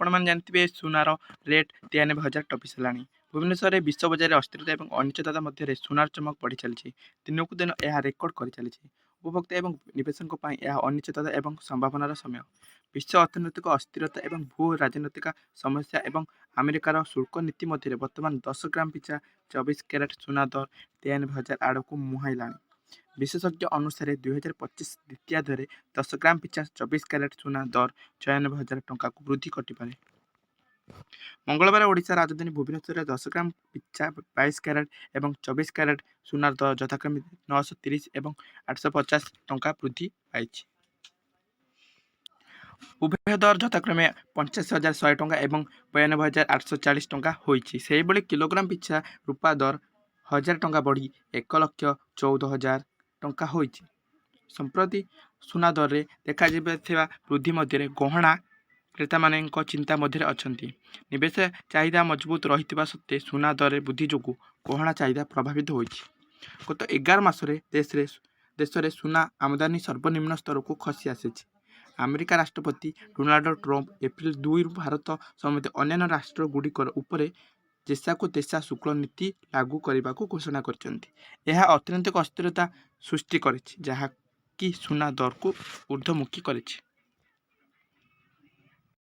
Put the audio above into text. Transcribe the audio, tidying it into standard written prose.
ଆପଣମାନେ ଜାଣିଥିବେ, ସୁନାର ରେଟ୍ 93,000 ଟପି ସାରିଲାଣି। ଭୁବନେଶ୍ୱରରେ ବିଶ୍ୱ ବଜାରରେ ଅସ୍ଥିରତା ଏବଂ ଅନିଶ୍ଚିତତା ମଧ୍ୟରେ ସୁନାର ଚମକ ବଢ଼ି ଚାଲିଛି। ଦିନକୁ ଦିନ ଏହା ରେକର୍ଡ କରିଚାଲିଛି। ଉପଭୋକ୍ତା ଏବଂ ନିବେଶକଙ୍କ ପାଇଁ ଏହା ଅନିଶ୍ଚିତତା ଏବଂ ସମ୍ଭାବନାର ସମୟ। ବିଶ୍ୱ ଅର୍ଥନୈତିକ ଅସ୍ଥିରତା ଏବଂ ଭୂ ରାଜନୈତିକ ସମସ୍ୟା ଏବଂ ଆମେରିକାର ଶୁଳ୍କ ନୀତି ମଧ୍ୟରେ ବର୍ତ୍ତମାନ 10 ଗ୍ରାମ ପିଛା 24 କ୍ୟାରେଟ୍ ସୁନା ଦର 93,000 ଆଡ଼କୁ ମୁହାଁଇଲାଣି। ବିଶେଷଜ୍ଞ ଅନୁସାରେ, 2025 ଦ୍ୱିତୀୟାର୍ଧରେ 10 ଗ୍ରାମ ପିଛା 24 କ୍ୟାରେଟ୍ ସୁନା ଦର 96,000 ଟଙ୍କାକୁ ବୃଦ୍ଧି ଘଟିପାରେ। ମଙ୍ଗଳବାର ଓଡ଼ିଶା ରାଜଧାନୀ ଭୁବନେଶ୍ୱରରେ 10 ଗ୍ରାମ ପିଛା 22 କ୍ୟାରେଟ୍ ଏବଂ 24 କ୍ୟାରେଟ୍ ସୁନାର ଦର ଯଥାକ୍ରମେ 930 ଏବଂ 850 ଟଙ୍କା ବୃଦ୍ଧି ପାଇଛି। ଉଭୟ ଦର ଯଥାକ୍ରମେ 85,100 ଟଙ୍କା ଏବଂ 92,840 ଟଙ୍କା ହୋଇଛି। ସେହିଭଳି କିଲୋଗ୍ରାମ ପିଛା ରୂପା ଦର 1,000 ଟଙ୍କା ବଢ଼ି 1,14,000 ଟଙ୍କା ହୋଇଛି। ସମ୍ପ୍ରତି ସୁନା ଦରରେ ଦେଖାଯାଇଥିବା ବୃଦ୍ଧି ମଧ୍ୟରେ ଗହଣା କ୍ରେତାମାନଙ୍କ ଚିନ୍ତା ମଧ୍ୟରେ ଅଛନ୍ତି। ନିବେଶ ଚାହିଦା ମଜବୁତ ରହିଥିବା ସତ୍ତ୍ୱେ ସୁନା ଦରରେ ବୃଦ୍ଧି ଯୋଗୁଁ ଗହଣା ଚାହିଦା ପ୍ରଭାବିତ ହୋଇଛି। ଗତ 11 ମାସରେ ଦେଶରେ ସୁନା ଆମଦାନୀ ସର୍ବନିମ୍ନ ସ୍ତରକୁ ଖସି ଆସିଛି। ଆମେରିକା ରାଷ୍ଟ୍ରପତି ଡୋନାଲ୍ଡ ଟ୍ରମ୍ପ ଏପ୍ରିଲ 2ରୁ ଭାରତ ସମେତ ଅନ୍ୟାନ୍ୟ ରାଷ୍ଟ୍ରଗୁଡ଼ିକ ଉପରେ ଯେସାକୁ ତେସା ଶୁଳ୍କ ନୀତି ଲାଗୁ କରିବାକୁ ଘୋଷଣା କରିଛନ୍ତି। ଏହା ଅର୍ଥନୈତିକ ଅସ୍ଥିରତା ସୃଷ୍ଟି କରିଛି, ଯାହାକି ସୁନା ଦରକୁ ଉର୍ଦ୍ଧ୍ୱମୁଖୀ କରିଛି।